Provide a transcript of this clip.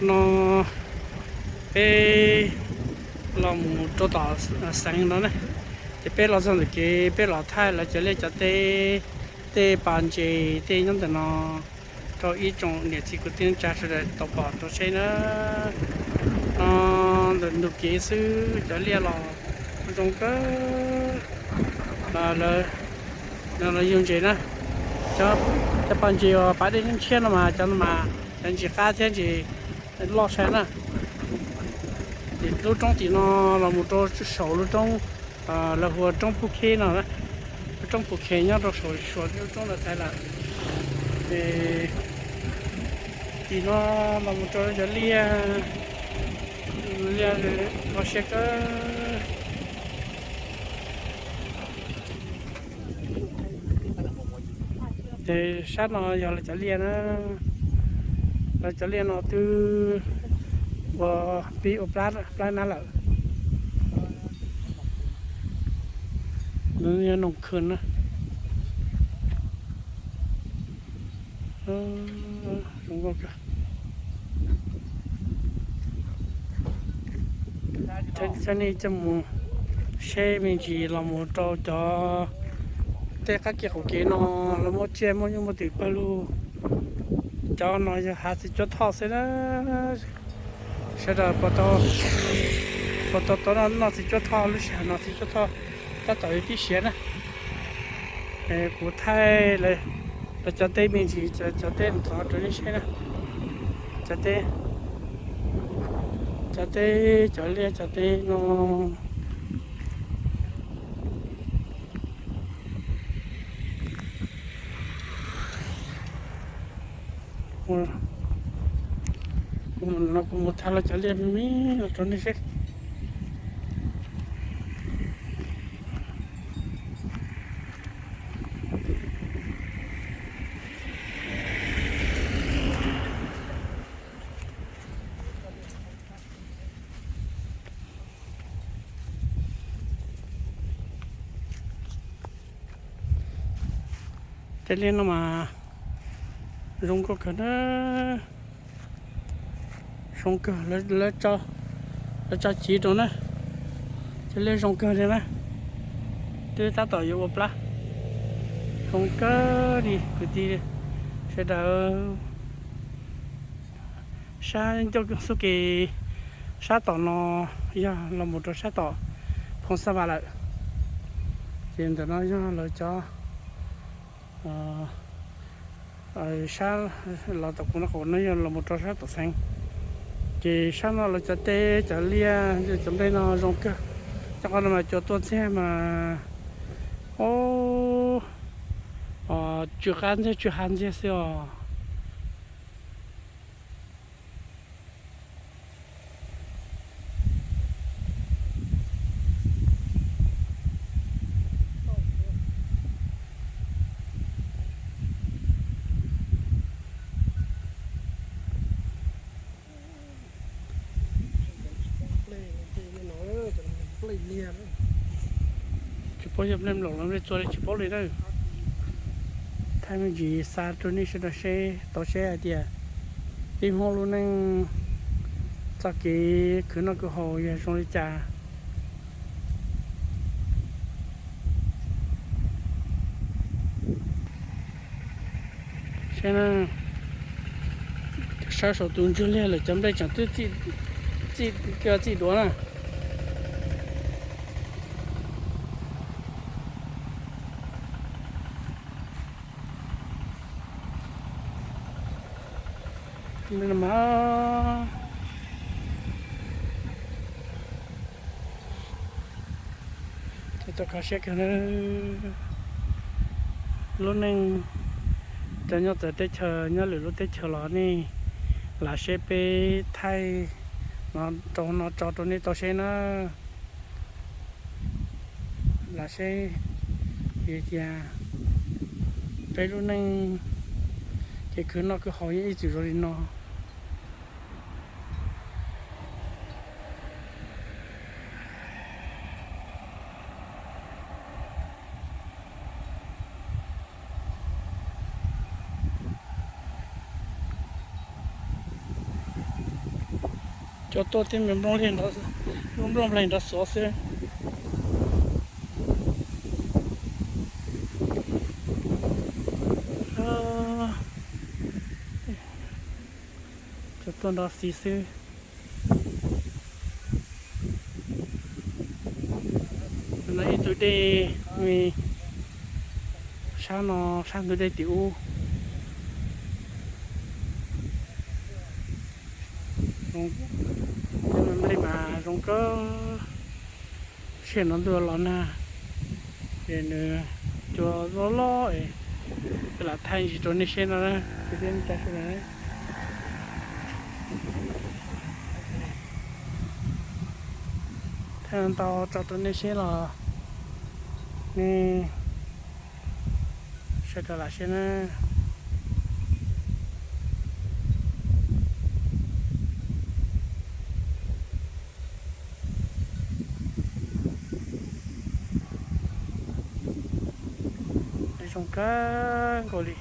No peb los mus rau tom xeev no na, ces peb los txog ntawm kev peb los thaij lawv cov liaj cov teb, tej pas ntses tej nyob ntawm no rau ib tsoom niam txiv kwv tij neej tsa sawv daws tau pom tau saib na. No ntawm ntug kev xwb cov liaj los zoo kawg. Los yug ntses na, cov pas ntses uas pas dej ntshiab no mas cov no mas cov ntses qab thiab ntses loj sai na. Ces lub roob tim no los mus rau saum lub roob lawv hu ua roob Pub Kheb no, lub roob Pub Kheb nyob rau saum Suav lub roob ntawd tag lawm. Ces tim no los mus rau cov liaj, liaj kho siab kawg. Ces sab no yog lawv cov liaj na, lawv cov liaj no twb ua pib ua plab nab lawm. Nws yog noog khw na. Zoo nkauj kawg. Coj nej coj mus saib me ntsis los mus rau cov tej qab kev qaum kev no, lawv muab tsiaj muaj nyuj muaj twm pawg lug. Cov no yog hav txiv cuab thoj xwb na. Sawv daws puas tau, puas tau tau noj txiv cuab thoj lub sij hawm no, txiv cuab thoj tab tom yuav pib siav na. Kuv thaij lawv cov teb me ntsis, cov teb ntxov rau nej saib na. Cov teb, cov teb, cov liaj cov teb no. Kuv mus no kuv mus thaij lawv cov liaj me me no rau nej saib. Cov liaj no mas zoo nkauj kawg na. Zoo kawg, lawv tso chiv rau na. Cov liaj zoo kawg li na. Twb tab tom yuav ua plab. Zoo kawg li kwv tij sawv daws. Sab ncauj xub ke sab tom no yog los mus rau sab tom Phoo Xab Vas lawm. Ces ntawm no yog lawv cov sab los tom kuv no, kuv no yog los mus rau sab tom xeev. Ces sab no lawv cov teb cov liaj cov nplej no zoo kawg. Cov qhov no mas cua tuaj ntxiag mas, o, tsw qab ntxiag tsw hav ntxiag xwb os. Tsis paub yog nplej mlaum los nplej txua li tsis paub li na. Thaij me ntsis xa rau nej sawv daws seb tau seb hais tias tib Hmoob lub neej txoj kev khwv noj khwv haus yog zoo li cas. Sab saum tus ntsuag liaj lawm cov nplej tseem twb txij, txij duav na. Cov kho siab kawg na. Lub neej cov nyob txawv teb chaws nyob lwm lub teb chaws los nej lam seb peb thaij no rau no tso rau nej tau seb na. Lam seb tias peb lub neej ces khwv noj khwv haus yeej ib txwm zoo li no. Cov tuaj tej me nplooj nplej nrov, nplooj nplej nrov xov xwb. Cov tuaj nrov xis xwb. No ib tug dej, sab no, sab ntug dej tim ub. Cov me nplej mas zoo kawg. Sij hawm no ntuj los nag, ces nws cua loj loj es lam thaij ntsis rau nej seb no na, kwv tij neej tsa sawv daws. Thaij ntau tso rau nej seb los nej sawv daws lam seb na. Zoo kawg nkaus li.